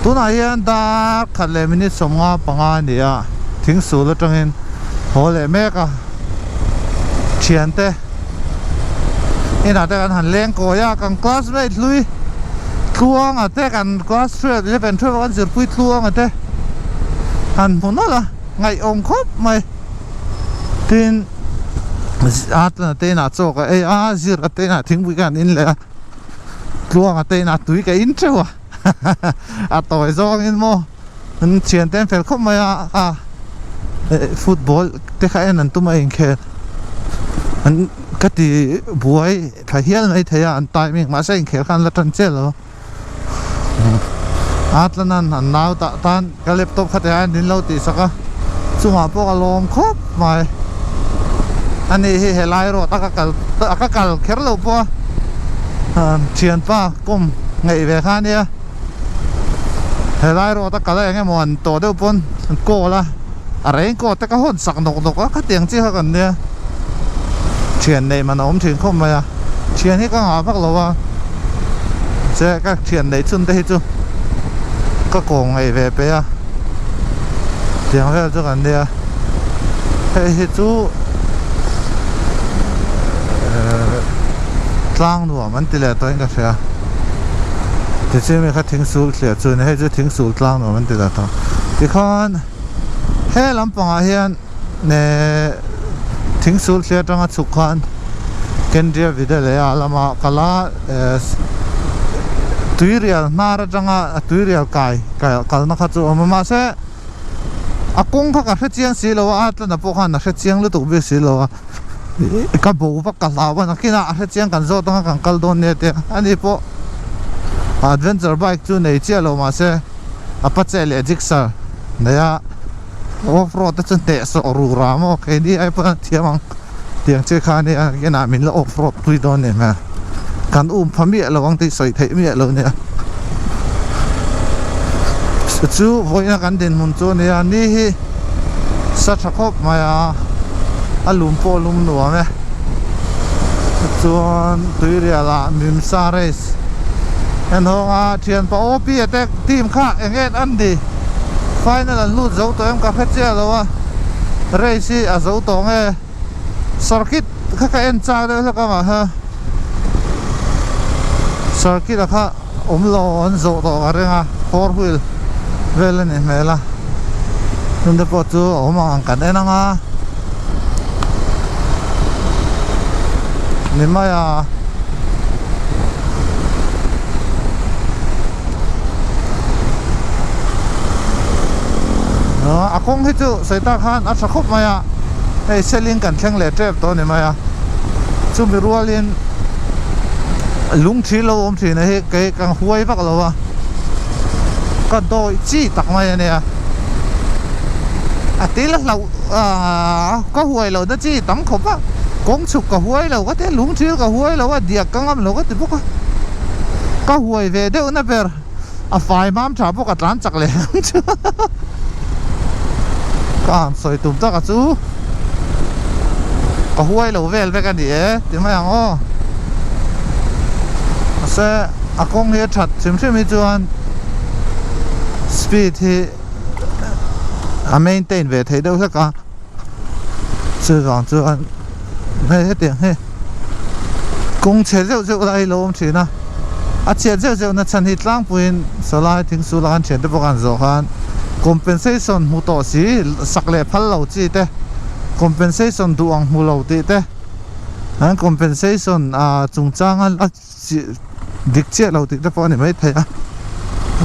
Tunah hian dar khat leh minute 55 a ni a, thingsul atangin haw leh mek a, thiante inah te kan han leng kawi a, kan classmate hlui Tluanga te kan class 12 11 12 kan zirpui Tluanga te han hmu nawlh a, ngaihawm khawp mai. Tin, a tana te inah chaw ka ei a, zir a te inah thingpui ka han in leh a, tluanga te inah tui ka in teuh a, a tawi zawngin maw an thian te an fel khawp mai a, a football te kha en an tum a inkhel an ka ti buai tha hial mai thei a an timing mahse inkhel kha an la tan chiah lo a. A tlanan an nau tah tan ka laptop kha teh hian min lo tih sak a chungah pawh ka lawm khawp mai ani hi helai road a ka kal a ka kal kher lo pawh a thianpa kawm ngeih ve kha ania helai road a kal a eng emaw an tawh deuh pawn an call a a raincoat te ka hawn sak nawk nawk a khatiang chi kha kan nia thian neih man a awm thin khawp mai a. Thian hi ka ngah vak lo a, che ka thian neih chhun te hi chu ka kawng ngaih ve pei a, tiang vel chu kan nia, hei hi chu ehh tlang nuam an ti leh tawhin ka hria, tichuan mi kha thing sul thliah chu ni hei chu thing sul tlang nuam an ti leh tawh, tikhan he lampangah hian. Neh thing sul thli atanga chhuk khan Kendriya Vidyalaya lama kal a eh tuirial hnar atanga tuirial kai kalna kha chu a awm a mahse a kawng kha ka hre chiang si lo a a tlana pawh khan a hre chiang lutuk bik si lo a ka bo vak ka hlau a nakinah a hre chiang kan zawt anga kan kal dawn nia tia ani pawh adventure bike chu nei chiah lo mahse Apache leh Gixxer nei a. Off road te chu hneh sawh ru ra maw keini ai pawn a thiam ang tiang che kha ania inah min la off road pui dawn em a kan um pha miah lo ang tih sawi theih miah lo nia chu vawiina kan dinhmun chu ania ni hi sa tha khawp mai a a lum pawh a lum nuam e chuan tuirial ah mimsa race en hawng a thianpa OP a te team kha eng en an ni. Final an lut zo tawh em ka hre chiah lo a, race hi a zo tawh nge circuit kha ka en chak deuh hlek a mahse circuit ah kha awm lo an zawh tawh ka ring a four wheel vel a nih hmel a chungte te pawh chu a awm ang ang kan en ang a ni mai a. A kawng hi chu sawi tak khan a tha khawp mai a hei selling kan thleng leh tep tawh a ni mai a chumi rualin lung thi lo awm thin a hi kei ka huai vak lo a ka dawih chi tak mai a nia a til a hlauh ahh ka huai loh na chi tam khawp a kawng chhuk ka huai lo ka ti a lung thil ka huai lo a diak ka ngam lo ka ti bawk a. Ka huai ve deuh na ber a fai mam tha bawk a tlan chak leh ang chu ka han sawi tum tak a chu ka huai lo vel vek a ni e ti mai ang aw mahse a kawng hi a that hrim hrim hi chuan speed hi a maintain ve theih deuh hlek a chuvang chuan hei hetiang hi kawng chhe zeuh zeuh lai hi lo awm thin a a chhiat zeuh zeuh na chhan hi tlangpuiin sawlai thingsul a kan thiante pawh kan zawh khan compensation hmu tawh si sak leh phal lo chi te compensation duh ang hmu lo tih te an compensation ah chungchanga a dik chiah lo tih te pawh a ni maithei a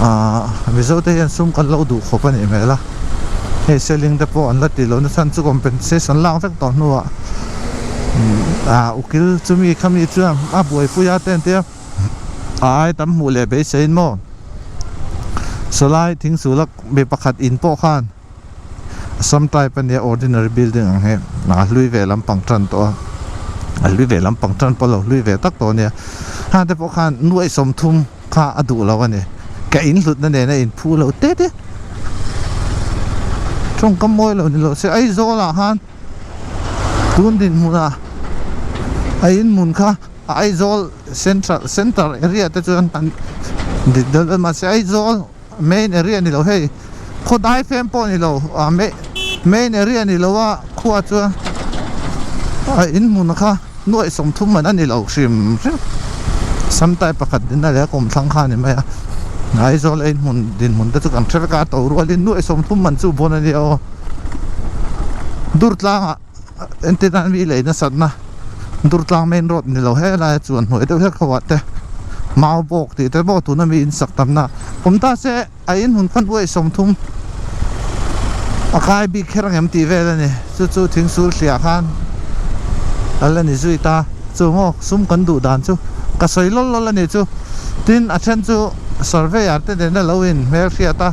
ahh mizo te hian sum kan lo duh khawp a nih hmel a hei selling te pawh an la tih loh na chhan chu compensation lak vek tawh hnuah ah ukil chumi khami chuan a buaipui a te an tia a ai tam hmuh leh beiseiin maw sawlai thingsul a mi pakhat in pawh khan Assam type a nia ordinary building ang hi a hlui ve lampang tan tawh a a hlui ve lampang tan pawh lo hlui ve tak tawh a nia hang te pawh khan nuaih 30 kha a duh lo a ni ka in hlut na nen a in phu lo te te tawngkam mawi lo ni lo se Aizawl ah khan tun dinhmun ah a in hmun kha Aizawl central center area te chuan an dik deuh mahse Aizawl. main area ni lo hei khaw dai fem pawh ni lo ah main area ni lo a khua chuan a in hmun kha nuaih sawmthum man a ni lo hrim hrim samtai pakhat din a leh a kawmthlang kha a ni mai a Aizawl a inhmun dinhmun te chu kan hre vek a a to rualin nuaih sawmthum man chu bawn a nia aw Durtlangah entir nan mi lei nasatna Durtlang main road ni lo he laia chuan hnuai deuh hlek ho ah te mau bawk tih te pawh tuna mi insak tamna awm ta se a inhmun kha nuaih sawmthum a kai bik kher ang em tih vel a ni chu chu thingsul hliah khan a la ni zui ta chu maw sum kan duh dan chu ka sawi lawl lawl a ni chu tin a then chu surveyor te nena lo in hmelhriat a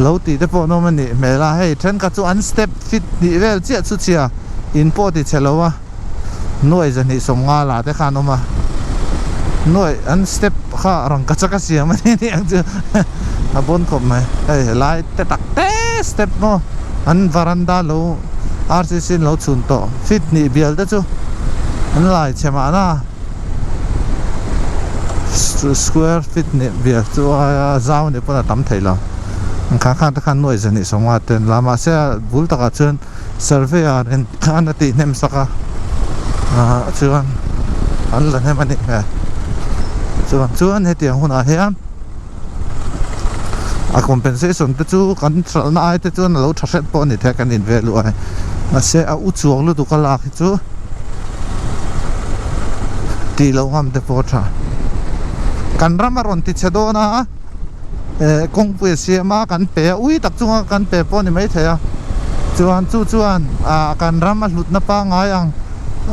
lo tih te pawh an awm a nih hmel a hei thenkhat chu an step Fit hnih vel chiah chu chhia in pawh ti chhe lo a, nuaih zahnih sawmnga lah te khan awm a, nuaih an step kha rangka chak a siam a ni ni ang chu a bawn khawp mai, hei helai te tak te step maw an varanda lo RCC in lo chhun tawh fit hnih bial te chu an lai chhe mahna square feet hnih bial chu a zau ni pawn a tam theih lo. Kha khan te khan nuaih zahnih sawmnga te an la a mahse a bul takah chuan surveyor in khan a tih hnem sak a ah chuan an la hnem a nih hmel chuan chuan hetiang hunah hian a compensation te chu kan hralhna ai te chuan a lo tha hret pawh a ni thei a kan in ve luh a mahse a u chuang lutuk a lak hi chu tih loh ngam te pawh a tha kan ram a rawn ti chhe dawn a. eh kawngpui a siam a kan pe a ui tak chunga kan pe pawh a ni maithei a chuan chu chuan ah kan ram a hlutna pangngai ang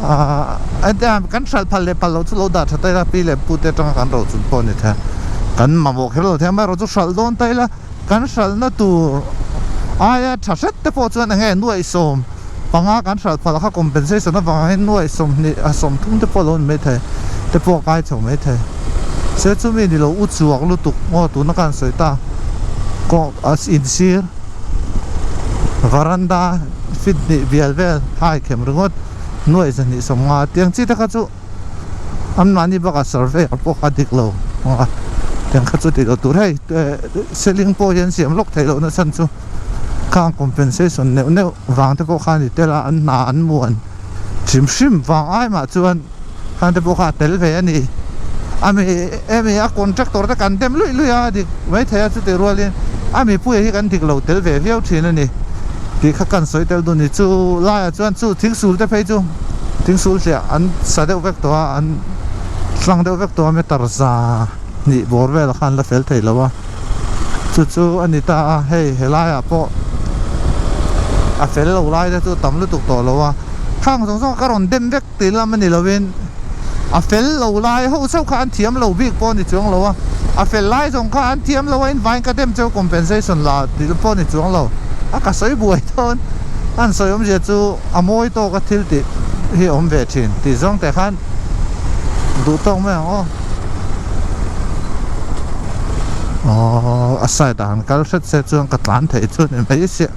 ah engtiang kan hralh phal leh phal loh chu lo dah tha ta ila pi leh pu te atanga kan ro chun pawh a ni thei a kan mamawh kher lo thei a amaherawhchu chu hralh dawn ta ila kan hralhna tur aia tha hret te pawh chuan enge nuaihsawm panga kan hralh phal kha compensation avangin nuaih sawmhnih a sawmthum te pawh a lo ni maithei te pawh a kai chho maithei se chumi ni lo u chuak lutuk maw tuna khan sawi ta kawng a insir varanda feet hnih bial vel hai khem ringawt nuaih zahnih sawmnga tiang chi te kha chu anmahni bakah survey ah pawh kha dik lo a tiang kha chu tih loh tur hei ceiling pawh hian siam lawk theih lohna chhan chu. Khang compensation neuh neuh vang te pawh khan i tel a, an hna an muan hrim hrim vang ai mah chuan khang te pawh kha a tel ve a ni. A mi emi a contractor te kan dem luih luih a dik maithei a chutih rualin a mipuia hi kan dik lo tel ve viau thin a ni tih kha kan sawi tel dun ni. Chu laiah chuan chu thingsul te phei chu thingsul hliah an sa deuh vek tawh a, an hlang deuh vek tawh a meter za hnih bawr velah khan la fel thei lo a. Chu chu a ni ta a, hei helaiah pawh a fel lo lai te chu tam lutuk tawh lo a, khang zawng zawng ka rawn dem vek tih lam a ni lovin a fel lo lai ho chauh kha an thiam lo bik pawh a ni chuang lo a, a fel lai zawng kha an thiam lo a invain ka dem cheu compensation la tih pawh a ni chuang lo a, ka sawi buai dawn an sawi awmzia chu a mawi tawk a thil tih hi a awm ve thin tih zawng teh khan duh tawk mai ang aw. Aww a side ah han kal hret se chuan ka tlan thei chu ni mai sia.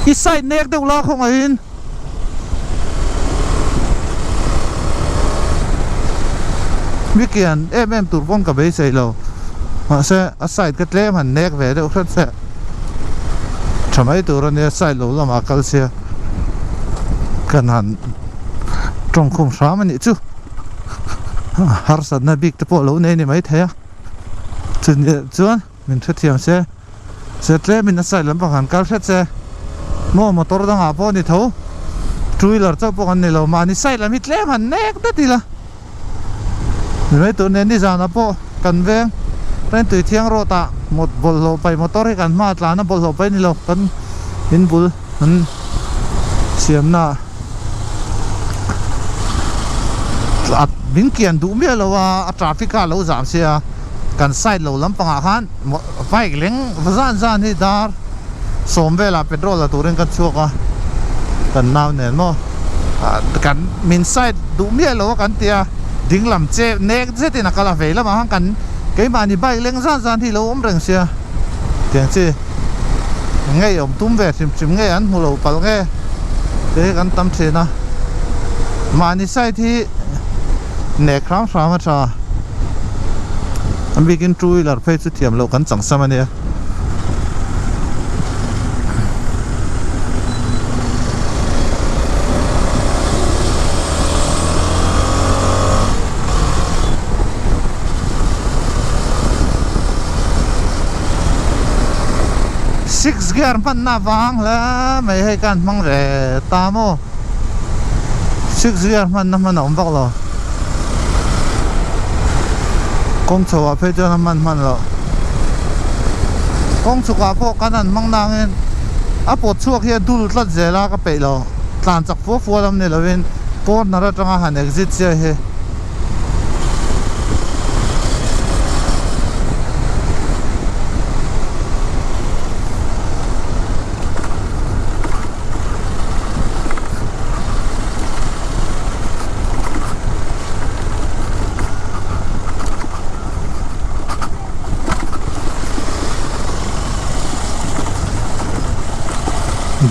I side nek deuh la khawngaihin. Mi kian em em tur pawn ka beisei lo mahse a side ka tlem han nek ve deuh hret se tha mai tur a nia side lo lamah kal sia kan han tawngkhum hram a nih chu harsatna bik te pawh lo nei ni maithei a chutah chuan min hrethiam se. Se tlemin a side lampang han kal hret se maw motor dangah pawh a ni tho two wheeler chauh pawh kan ni lo mahni side lam hi tlem han nek dat ila ni mai tur nen nizanah pawh kan veng Rentui Thiang road ah mawt bawlhhlawh paih motor hi kan hma tlan a bawlhhlawh paih a ni lo kan in bul an siamna ah min kian duh miah lo a a traffic a lo zam sia kan side lo lampangah khan. Bike leng va zan zan hi dar sawm velah petrol la turin ka chhuak a, kan nau nen maw kan min side duh miah lo a kan ti a, ding lam che nek zetin a kal a vei lamah khan kan keimahni bike leng zan zan hi lo awm reng sia tiang chi. Ngei awm tum ve hrim hrim nge an hmu lo palh nge te hi kan tam thin a. Mahni side hi nek hram hram a tha. A bikin two wheeler phei chu thiam loh kan chang sam a nia. Six gear hmanna vang hle mai hei ka han hmang ve ta maw six gear hmanna hman a awm vak lo kawng chho ah phei chuan a hman hman loh kawng chhuk ah pawh kan han hmang nangin a pawt chhuak hi a dul tlat zel a ka peih lo tlan chak fua fua lam ni lovin corner atanga han exit chiah hi.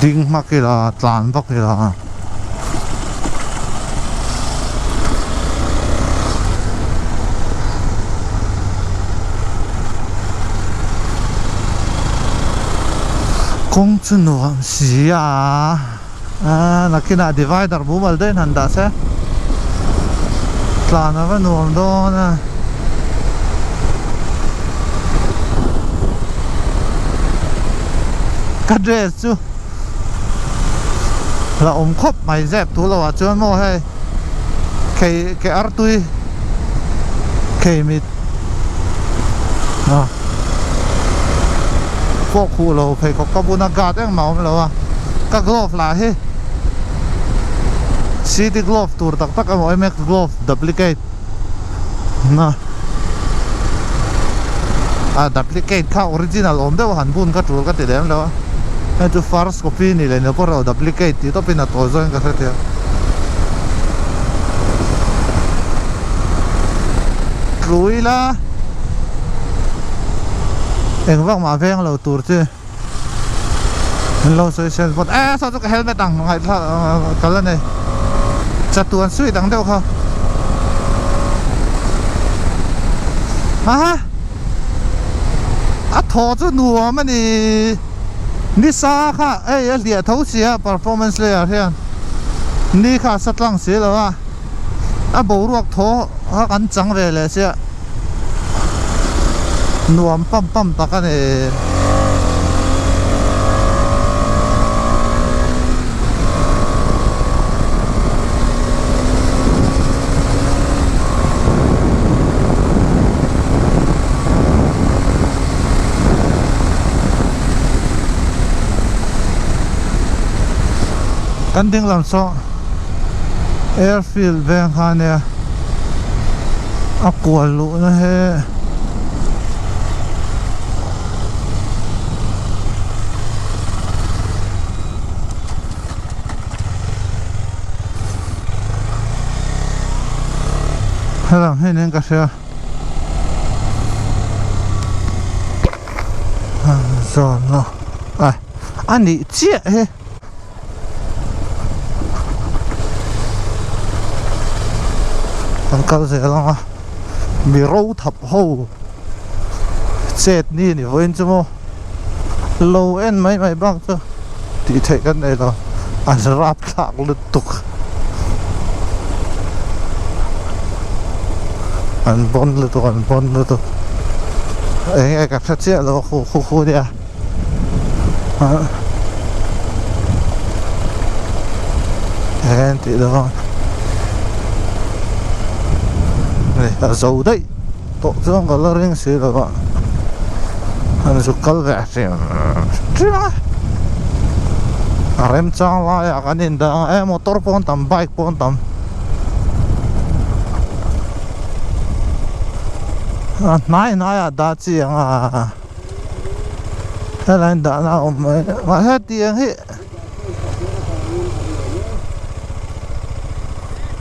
Ding hmak ila tlan vak ila. Kawng chu nuam si a aaa nakinah divider mumal deuhin han dah se tlan a va nuam dawn a. Ka dress chu. La awm khawp mai zep tu lo ah chuan maw hei khei ke artui khei mit a pawh khuh lo pheikhawk ka bun a guard engmah a awm lo a ka glove lah hi city glove tur tak tak emaw mx glove duplicate na a duplicate kha original awm deuh han bun kha tul ka ti lem lo a hei chu first copy ni leh ni pawh ro duplicate tih tawpin a tawi zawngin ka hre thei a tlu ila eng vak mah veng lo tur chi an lo sawi sel bawk e saw chu ka helmet ang ngaihthlak ka la nei chatuan suit ang deuh kha aha a thaw chu nuam a ni nisa kha hei a hliah tho sia performance layer hian ni kha a sa tlang si lo a a boruak thaw kha kan chang ve leh sia. Nuam pam pam tak a ni. Kan ding lam saw airfield veng kha ania. A kual luhna hi helam hi niin ka hria zawn a a nih chiah hi. Kan kal zel ang a mi ro thap ho chet ni ni vawiin chu maw lo en mai mai bak chu tih theih kan nei lo an rap thlak lutuk an bawn lutuk an bawn lutuk eng nge ka hre chiah lo a khu khu khu nia. Eng tih dawn hei a zo daih tawh chuan ka la ring si lo a an zuk kal ve hrim hrim a a remchang laiah kan indah ang e motor pawh an tam bike pawh an tam a hnai hnaiah dah chi ang a. Helai in dahna a awm mai mahse tiang hi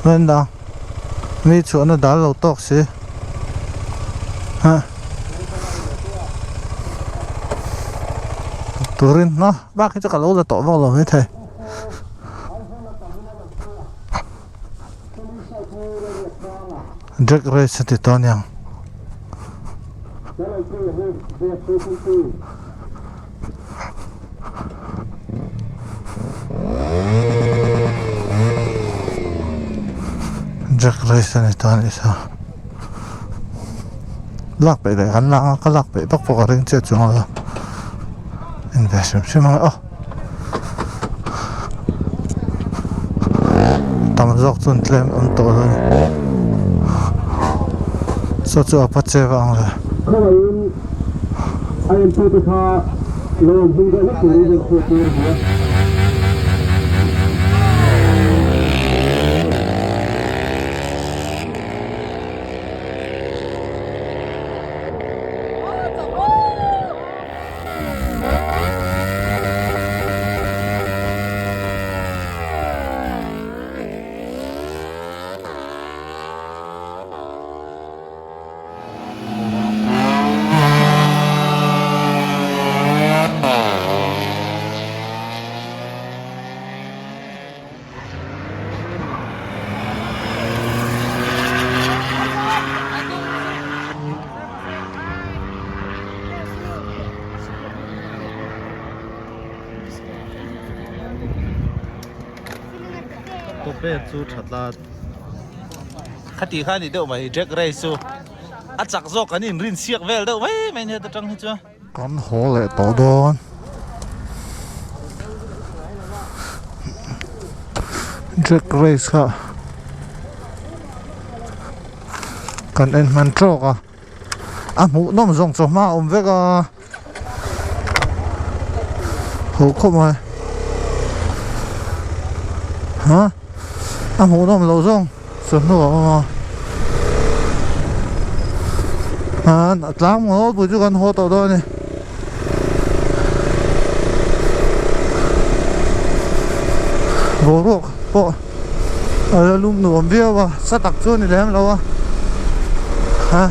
len dang mi chhuahna dal lo tawk si ha Turin a bak hi chu ka lo la tawh vak lo maithei. Drag race a ti tawh aniang. Drag race a ni tawh anih chu. Lak peih leh kan lak a ka lak peih vak pawh ka ring chiah chuang lo. En ve hrim hrim ang aw. Tam zawk chuan tlem awm tawh lo a ni. Saw chu Apache va ang ve. Tawpet chu tha tlat khati kha ni deuh mai drag race chu a chak zawk kan inrin siak vel deuh mai mai nia ta tang hi chuan. Kan haw leh tawh dawn. Drag race kha kan en hman tawk a a hmuhnawm zawng chawhma a awm vek a ho khawp mai ha a hmuhnawm loh zawng chawhnu a awm a a tlang maw pui chu kan haw tawh dawn a ni. Boruak pawh a la lum nuam viau a sa tak chu a ni lem lo a ha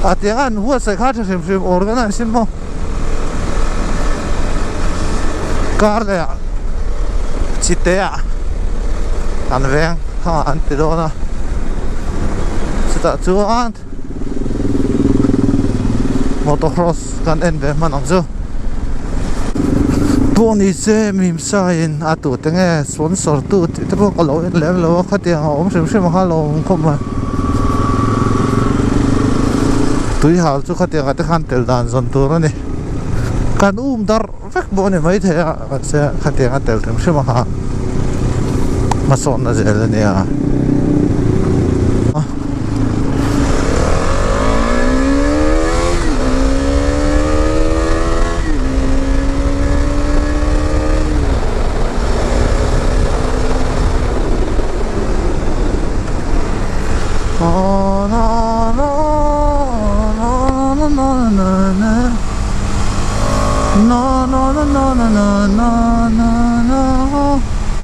a tiang a an huatsaih kha tha hrim hrim organize in maw kar leh ah chite ah an veng kha an ti dawn a chutah chuan motocross kan en ve hman ang chu pawh ni se mimsa in a tu te nge sponsor tu tih te pawh ka lo en lem lo a khatiang a awm hrim hrim a kha lo awm khawp mai tui hal chu khatiang ah te khan tel dan zawn tur a ni kan um darh vek pawh a ni maithei a mahse khatiang a tel hrim hrim a kha hmasawnna zel a nia.